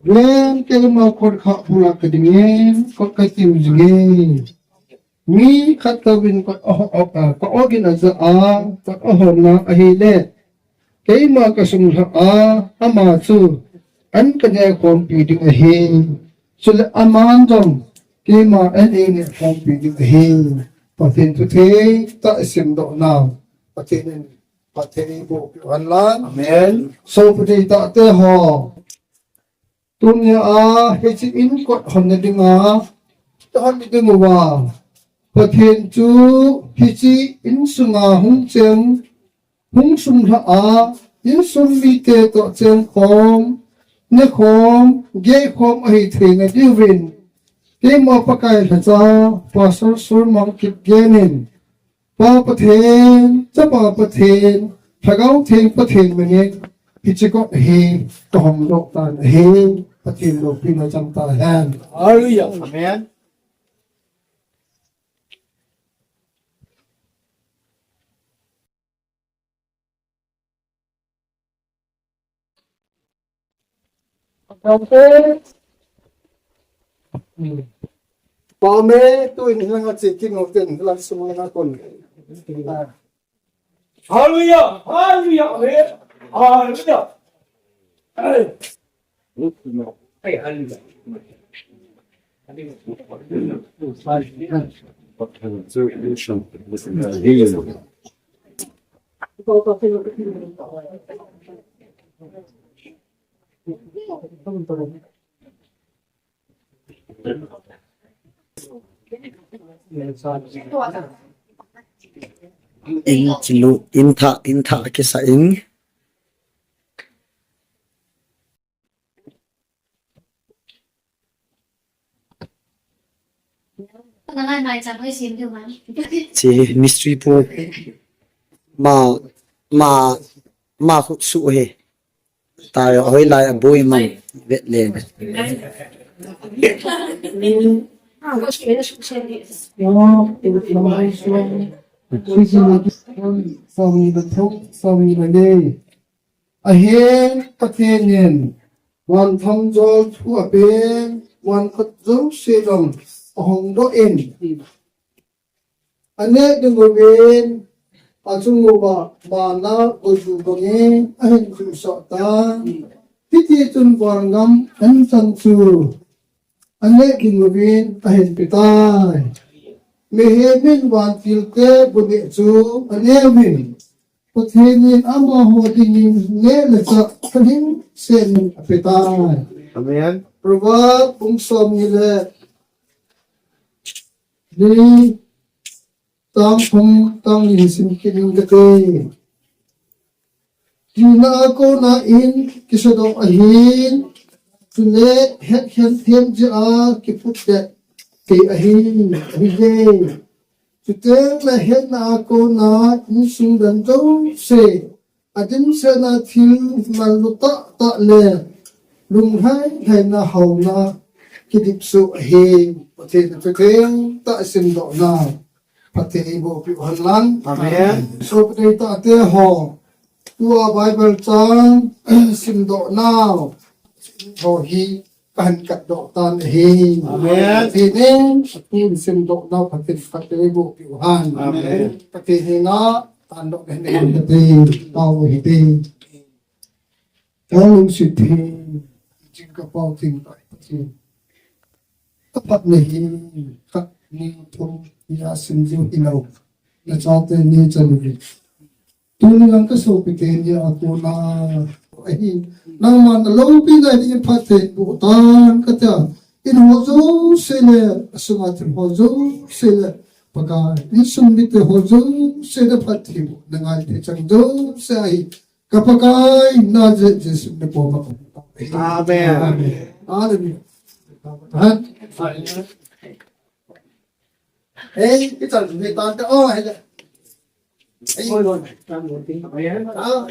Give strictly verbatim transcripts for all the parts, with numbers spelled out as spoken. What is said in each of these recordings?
Len keima kot kha pula kading e, kot katiu jing e. Mi khat touvin kot a, a, ka ogin aja a, kot ahonna ahile. Keima kasung lha a, ama chu an kaneh khompi ding ahi. Chule aman jong keima an eineh khompi ding ahi. Pathen thu thei tah isim doh nau. Pathen in Pathen in eiboh piu hen lang. Amen. So, Pathen tahte ho. Tunia a, hiche in kot honna dinga, tahon ding uva. Pathen chu hiche insunga hung cheng, hung sung lha a, insung mite toh cheng khom, ne khom, gei khom ahi theina diuvin. Keima Pakai lhacha, Pastor Surmang Kipgen in. Pa Pathen, Chapa Pathen, Lhagao Theng Pathen minin, hiche kot hi kahong doh tan ahi, Pathen loupina chang tahen. Hallelujah. Amen. Pame, tu in lang a chikin ngau ten lang sung lang a kon. Hallelujah! Hallelujah! Amen. Hallelujah! Hey. Hey, hallelujah. In chilu, in thah, in thah kisa in. Chi mystery pu ma, ma, ma khu su he. Tayo, hoilai a bui man vet le. Som ni le thum, som ni le li. Ahin Pathen in van thongjol thu apen, van khat jouse jong ahong doh in. Aneh ding uvin, achung uva manna goju bangin ahin khuisah tan. Hiti chun van gam anchan chu aneh ding uvin ahin petai. Mihem in vantil te bu neh chu aneh uvin. Pathen in amaho dingin neh le chah thalheng sel in apetai. Amen. Proverb bung som ni le li, chang thum, chang li sim kit ing kate. Tina a kona in kisadoh ahin, chule hetkhen them jeh a kiphut det thei ahi, ahi e. Chuteng le hetna a kona insung dan jouse, adimset na thil manlu tahtah le lunglhai lhaina haona kidip soh ahi. Pathen in Pathen tah simdohna Pathen in eiboh piu hen lang. Amen. Sopi teitei ho, tua Bible chang simdoh nau ho hi kahin katdoh tan ahi. Amen. Pathen in, Pathen simdoh nau Pathen, Pathen eiboh piu hen. Amen. Pathen henga tandoh hen hen Pathen tao hi te. Ka lungset hi, jing ka pau ting tai Pathen. Ka phat na hi, khat ni thum ni a sim ju hi lo. Na chate ni chan ni. Tuni lang ka sopi te ni a ko na. Ahi, nangma na lopi na ni phat te bu tan ka ta. In ho jo se le, asuma thil ho jo se le. Pakai, in sum mi te ho jo se le phat thi bu. Na ngai te chang jo se ahi. Ka Pakai, Nazareth Jesu min a kon a. Amen. Amen. Hallelujah. Ha? Ei, i chan ni tan ta, oh, hey. Ei. Ah,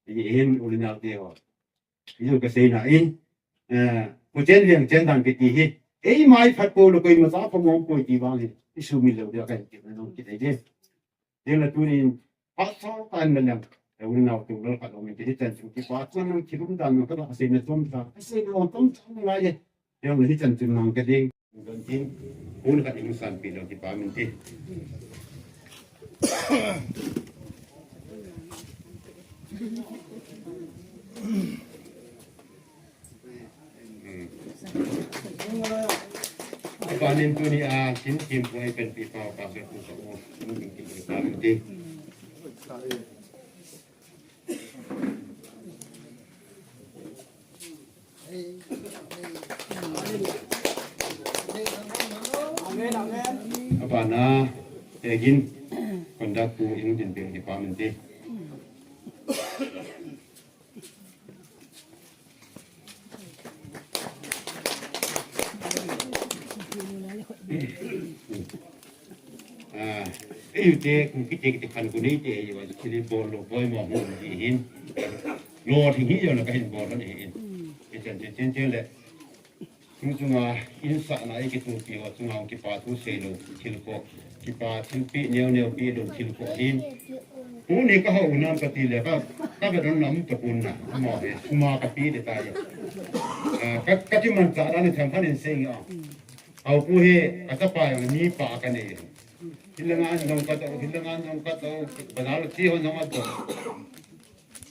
Ihin ulina te ho. Ijo ka seina in, eh, ko chen liang chen dan kiti hi. Ei mai phat ko lo koi ma sa ko mong ko ti bang hi. Isu mi lo dia kan ki na nong ki dei de. Dia la tunin, pastor kan na lang. Eh, ulina tu lo ka lo mi ti chan tu ki pa tu nong ki lum dan no ka ba seina tom sa. Seina tom sa ngai de. Dia la hi chan tu nang ka ding. Don tin, un khat in sanpeh lou kipah in te. Aban in tunia, tin tin poi pen pi pau pa se ku sa u, un tin kipah in te. Amen, amen. Abana, eh, gin, conduct pu in din pe department te. Ah, ei u te, ku kiti kiti khan ku nei te, ei u a, kili bol lo, boi mo, mo, hi hin. Lo, hi hi, yo, na ka hin bol lo, hi hin. Chen, chen, chen, chen le. Chung chunga, in sa na, ei ki tu pi, wa chunga, ki pa tu sei lo, thil ko. Ki pa thil pi, neo, neo pi lo, thil ko hin. Tuni ka hou nam ka ti le, ka, ka ve don nam ta kun na, mo, he, suma ka pi de ta ya. Ah, ka, ka ti man cha da ni tham phan in sei ya. Au pu hi, ka chapa jong ni pa ka nei. Thil le ngan jong ka to, thil le ngan jong ka to, bazar chi ho jong ka to.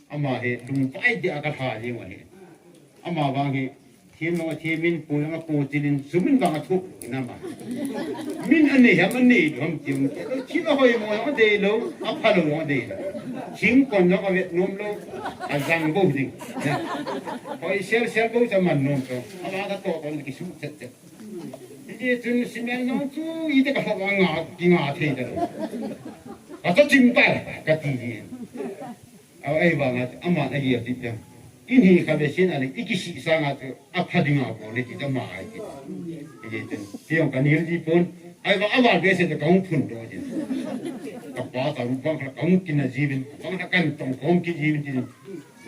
Ama hi, lungpai dia ka tha jing u ahi. Ama vang hi, thim jong a thim in, pu jong a pu chil in, sum in vang a thu in ama. Min a nei ham a nei ham ti um. Thil a hoi mo jong a dei lo, a pha lo jong a dei lo. Thing kon jong a vet nom lo, a jang bo ding. Hoi sel sel bo cha man nom to. Ama ka to kon ki su chet chet. Hiti chun simel nong chu ite ka hop a nga, ki nga thei ta lo. Ka cha chim ta, ka ti ji. A, ei vang a, ama na hi a ti pia. In hi kha ve sin a le, i ki si sang a chu, a pha ding a ko le ti ta ma ai ti. Hiti chun, ti ong ka nil ji pon. Ai va, a va ve se ta ka hung phun do ji. Ka pa ta ru bang ka hung kin a ji vin, bang ka kan tong kong ki ji vin ti.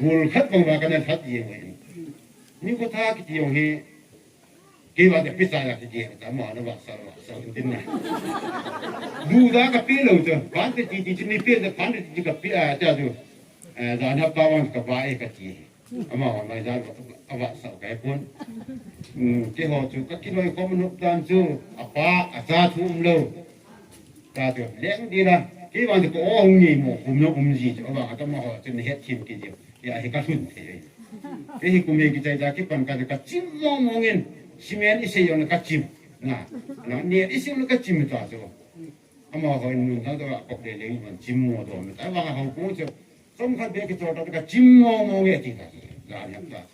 Ngul khat bang va ka na that ji vin. Ni ko tha ki ti ong hi. Kei vang te pisa ya kiti, ta mo na va sa, va sa, tin na. Du da ka pi lo te, pan te ti ti ni pi te pan te ti ka pi a ta du. Eh, da na pa wan ka ba e ka ti. Ama wan mai da a va sa ka e pon. Hmm, kei ho chu ka ki noi ko mo dan chu, a pa, a cha thu um lo. Ta chu, leng di la. Kei vang chu ka o hung ngei mo, kum na um ji chu, avang a ka ma ho chu na het thim kit ji. Ya hi ka lhun thei. Kei hi kum hei kichai ta kipan ka, ka chim mong mong in, cement i sei jong ka chim. Na, na, ne i sei jong ka chim ta chu. Ama ho in nun ta ta kop le le in chim mo do. Ta vang a ho ko chu. Som khat be kichol ta ka chim mong mong e ti ta. La ya ta.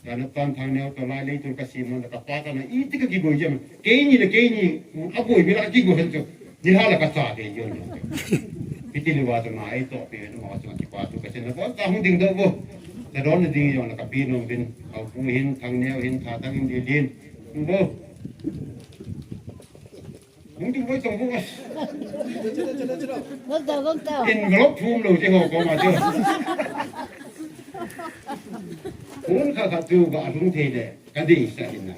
Kana pan thang neo to lai lei tur ka sim na ka pa ta na i ti ka kigoi jam. Keini le keini, a boi mi la kigoi han chu. Ni ha la ka cha ke yon. Piti li wa to na ai to pe no ma chu ki pa tu ka chen na ko ta hung ding do bo. Ta don ding yon ka pi no bin. Au pu hin thang neo hin tha tang in di din. Bo. Hung ding bo tong bo. Vâng tàu, vâng tàu. Envelope thum lo ti ho ko ma chu. Hun kha kha tu ba hung thei le. Ka dei sa in na.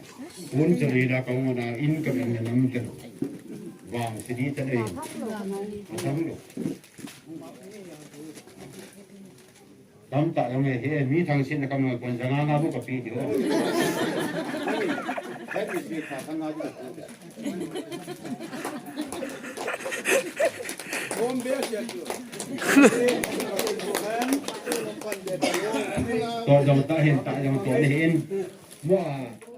Hun chali da ka ngona in ka men na nam ka lo. Vang si di ta nei. Ka sam lo. Tam ta lo me he mi thang sin na ka ma kon janga na bu ka pi di ho. Hai mi si kha ka nga di. Bombe sia tu. To jong ta hin ta jong to ni hin. Mo a.